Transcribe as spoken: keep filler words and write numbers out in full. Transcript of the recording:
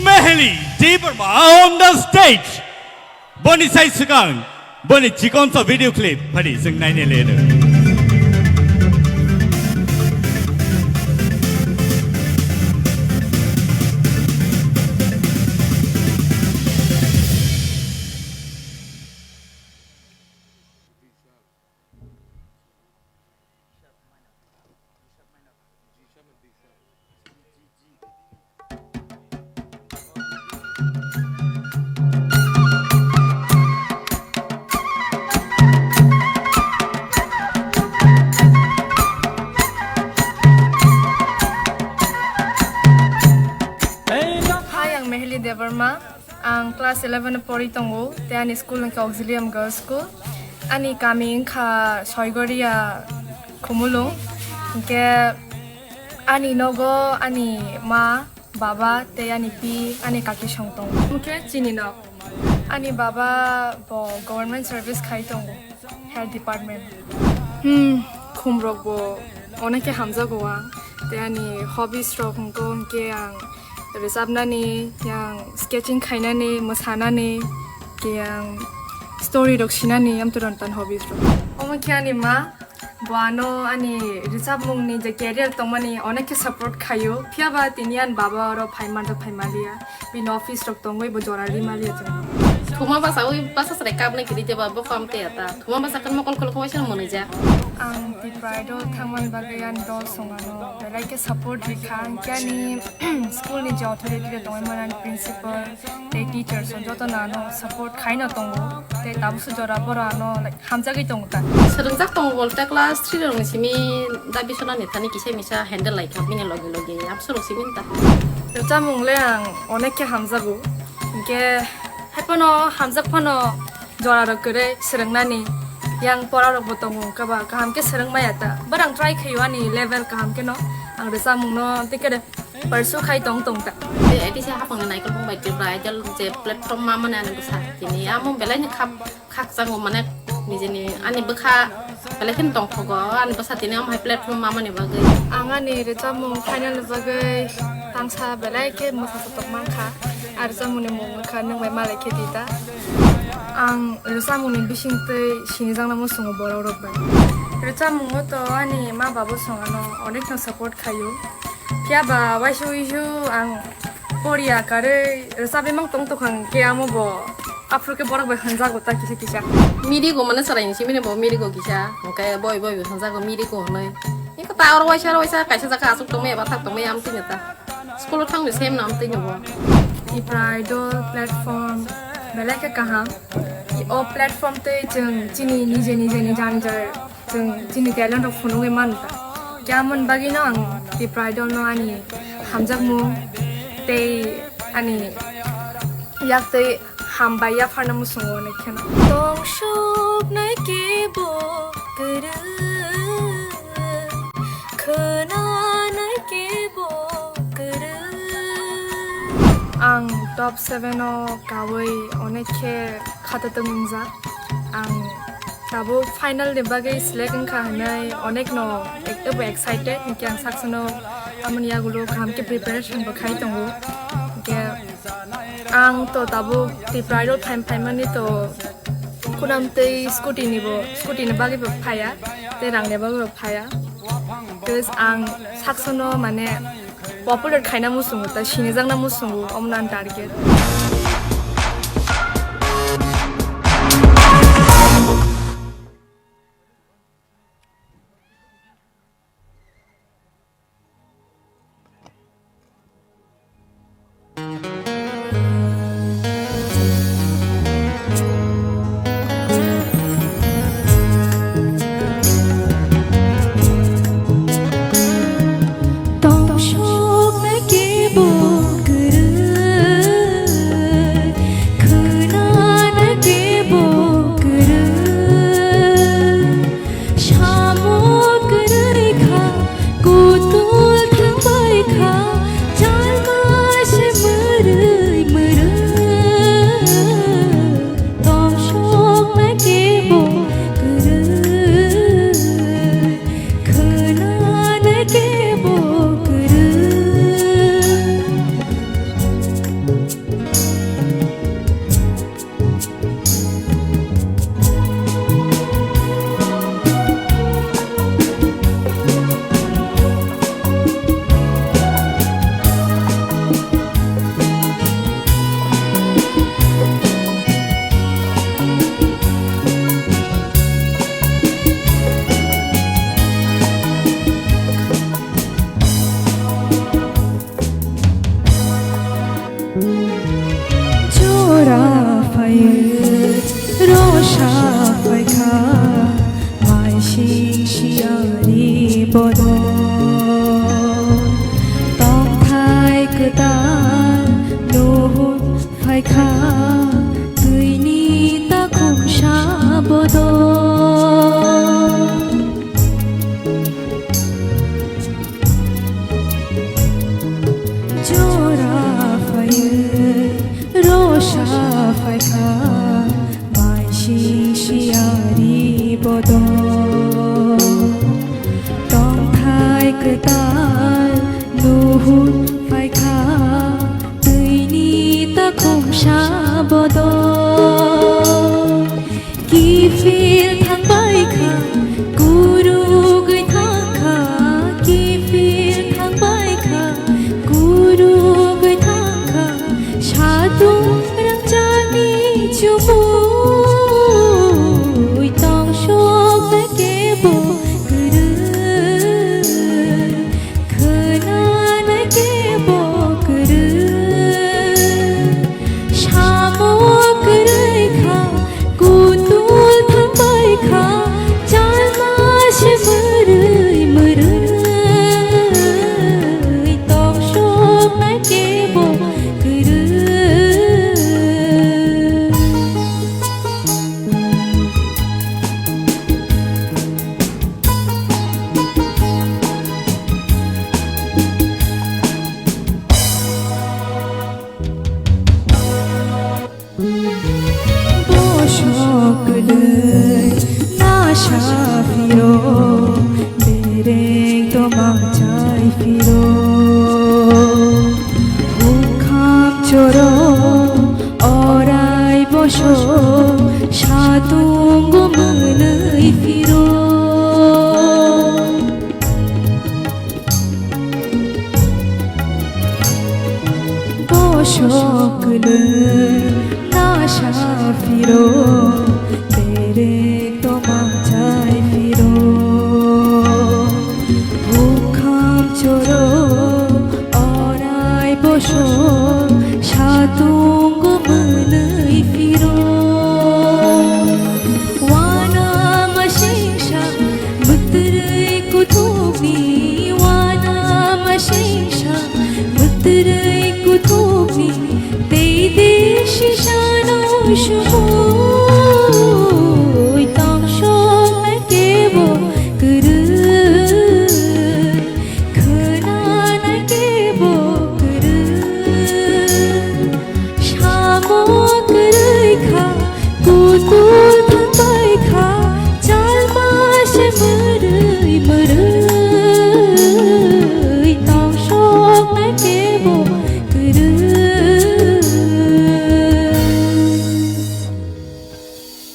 Pehli Debbarma on the stage. Boni sai swkang, boni chikon sa video clip phadi chwng naina leno. Hi, ang Meheli Debbarma. Ang class eleven o pori tongo, tei ani school hwnkhe Auxilium Girls School. Ani kami wngkha Soigoria Khumulwng. Hwnkhe ani nogo ani ma, baba tei ani pi, ani kaki song tongo. Hwnkhe chini nok. Ani baba bo government service khai tongo. Health department. Hmm, khumrok bo onek khe hamjago ang. Tei ani hobbies rok hwnkhe, hwnkhe ang rwchapnani, yang sketching khainani, mwsanani, tei ang story rok sinani, amtwi rok tan hobbies rok. Omo khe ani ma, bo ano ani rwchapmungni je career tongmani onek khe support khaio. Phiya ba tini ani baba oro phai manjak phai maliya. Bini office rok tongwi bo jora ri maliya chwng. Thuma basa ui basa chwrai kapnai kiri jeba bo kam te ata. Thuma basa kan mokol kol khawaisa mwnwi ja. Ang Tipra Idol thangmani bagwi ani dol songano belai khe support rikha. Ang khe ani school ni je authority rok tongwi mani ani principal tei teachers rok joto no ano support khaino tongo. Tei tabukso jora boro ano, like, hamjagwi tongo ta. Swrwngjak tongo bolte class three rokni simi da bisona ni thani kisa misa handle lai kha bini logi logi amsorok simi ta. Rwchapmung le ang onek khe hamjago. Hinkhe hai phano hamjak phano jora rok kwrwi swrwngnani yang pora rok bo tongo wngkha ba kaham khe swrwng maya ta. Barang try khaio ani level kaham khe no ang rwchapmung no tei khe pursue khai tong tong ta. Tei A D C hapang ni naikolbong bai Tipra Idol je platform ma mani ani bwsa tini amo belai ni khap khakchangma mane nijini ani bwkha belai kheno tongthogo ani bwsa tini omo hai platform mamani bagwi. Ang ani rwchapmung final ni bagwi tangsa belai khe mwsa sotok mankha. Ar rwchapmungni mung wngkha Nwng Bai Malai Khe Di Ta. Ang rwchapmungni bisingtwi sinijakna muchungo borok rok bai. Rwchapmungo to ani ma babo song ano onekno support khaio. Phiya ba waisa uisu ang poriya karwi rwchapwi mang tong tongkha hwnkhe amo bo aphuru khe borok bai hwnjago ta kisa kisa. Mirigo mane chwraini simi bo mirigo kisa hwnkhe boi boi bo hwnjago mirigo hwnwi. Eko ta oro waisa oro waisa kaisa jaga aswk tongmaya bathak tongmaya amtwino ta. School o thangni sem no amtwino bo. Tipra Idol platform belai khe kaham. O platform tei chwng chini nije nije ni jani jai Chwng chini talent rok phunugwi mano ta. Khe amoni bagwino ang Tipra Idol no ani hamjakmung tei ani yaktwi hambai yapharna muchungo hwnwi kheno. Tongsuknai kebo kwrwng, khwnanai kebo kwrwng. Ang top seven o kawi onek khe khatatwng wngjak. Ang Tabuk final ni bagwi select wngkha hwnwi onekno ek-, ebo excited, hinkhe ang saksono amoni yagulo kaham khe preparation bo khai tongo. Hinkhe ang to tabuk Tipra Idol phaim phaimani to khunam tei scooty ni bo, scooty ni bagwi bo phaiya, tei rang ni bagwi bo phaiya. Plus ang saksono mane popular khaina muchungo, ta sinijakna muchungo, omono ani target. Jora phaiwi rosa phaikha, maising siyari bodol. Tongthai kwtal nuhun phaikha, twini takhumsa bodol. Jora phaiwi rosa phaikha, maising siyari bodol. Tongthai kwtal nuhun phaikha, twini takhumsa bodol. Kiphil thangbai kha, kurugwi thangkha, kiphil thangbai kha, kurugwi thangkha, satung rangchakni chumui tongsoknai kebo kwrwi. Khwnanai kebo kwrwi, samo kwrwi kha, kutul thangbai kha, chalma se mwrwi mwrwi, tongsoknai kebo kwrwi. Bosok kwlwi nasa phiro, bereng tongma chai phiro. Bukham choro orai bosok satungo mwnwi phiro. Bosok kwlwi nasa phiro, bereng tongma chai phiro. Bukham choro orai bosok satungo mwnwi phiro. Wana masingsa mwtwrwi kuthukni, wana masingsa mwtwrwi kuthukni, tei de sisa